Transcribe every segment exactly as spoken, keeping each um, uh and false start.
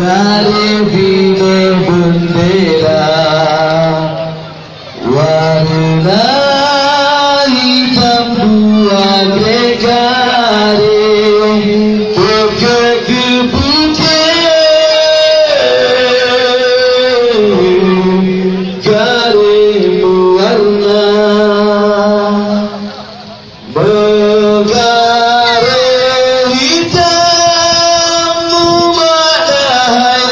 Dari bidé bendera, warna hitam dua garis, pokok geubuke garis mewarna. Meugaréh hitam meumakna hai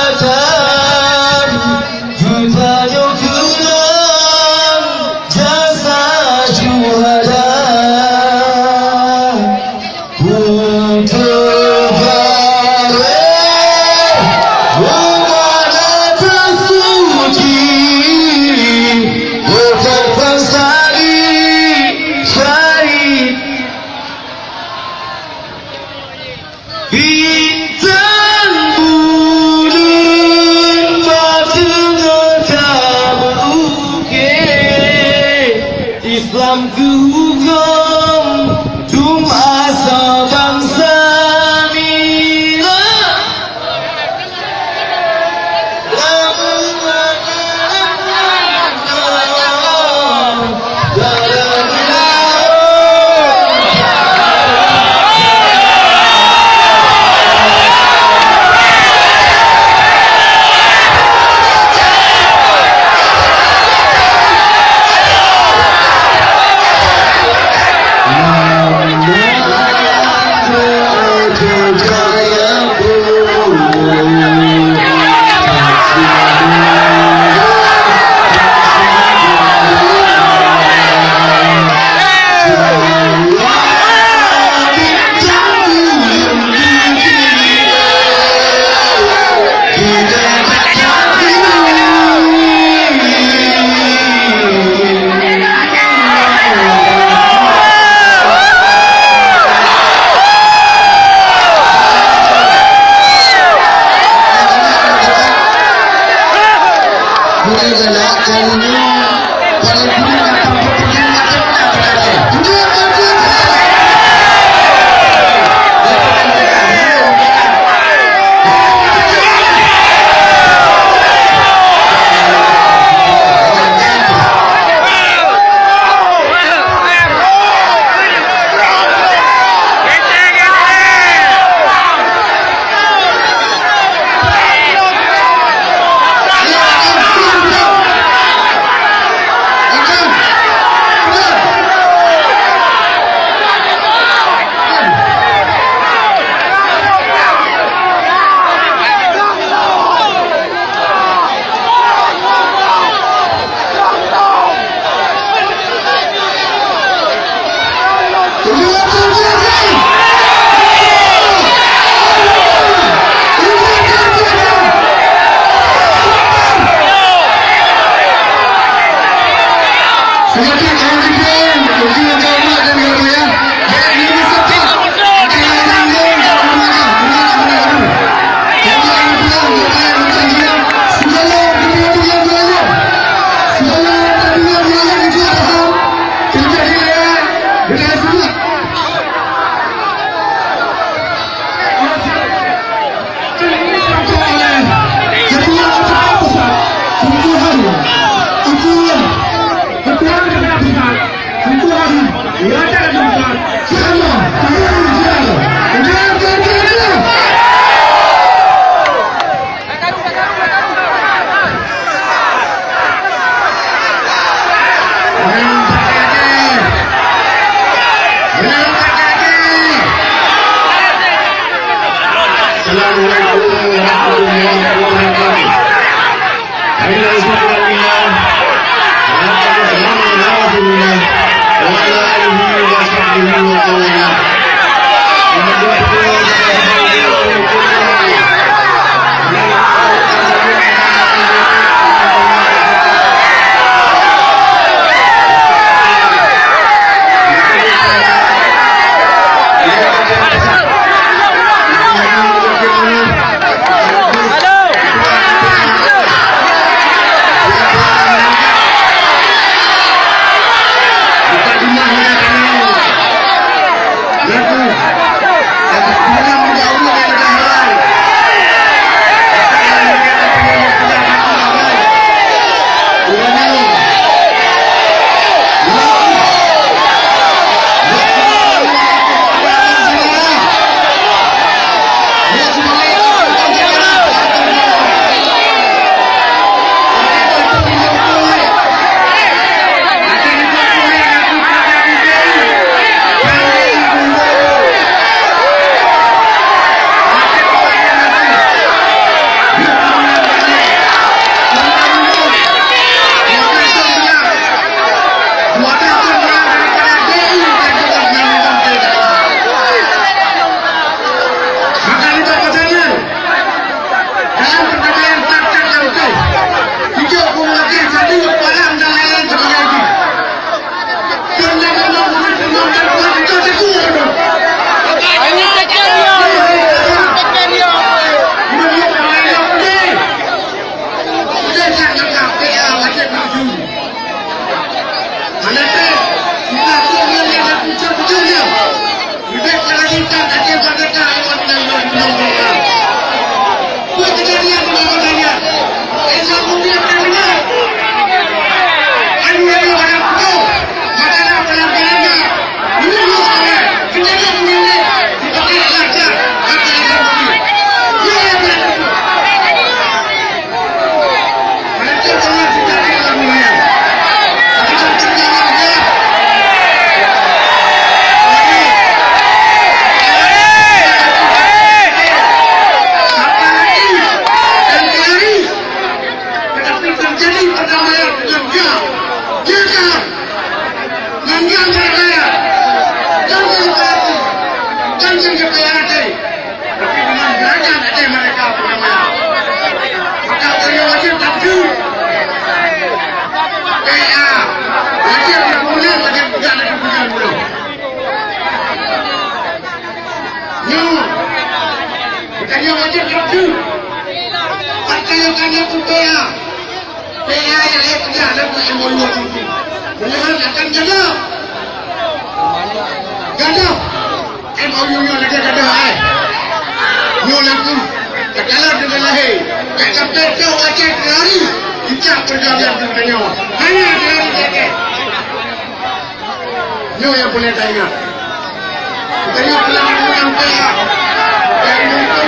Adam, geutanyoe keunong jasa syuhada. Putôh garéh meumakna tasuci, bukan bangsa syahid. Bintang buleuen bak teungoh tabeuke, Islam keu hukôm, dum asoe bansa nila. Assalamualaikum warahmatullahi wabarakatuh. Pakai tanya tu P A. P A yang saya kerja ada tu M O U tu. Padahal akan gadoh. Gadoh. M O U nyoe lagèe gadoh, eh. Nyoe laku. Takalon dengan lahé. Kat sampai tu Aceh teroris. Icap perjuangan tu tanya. Hanya teroris Aceh. Nyoe nyang peureulèe taingat. Geutanyoe peureulèe taingat. Dan untuk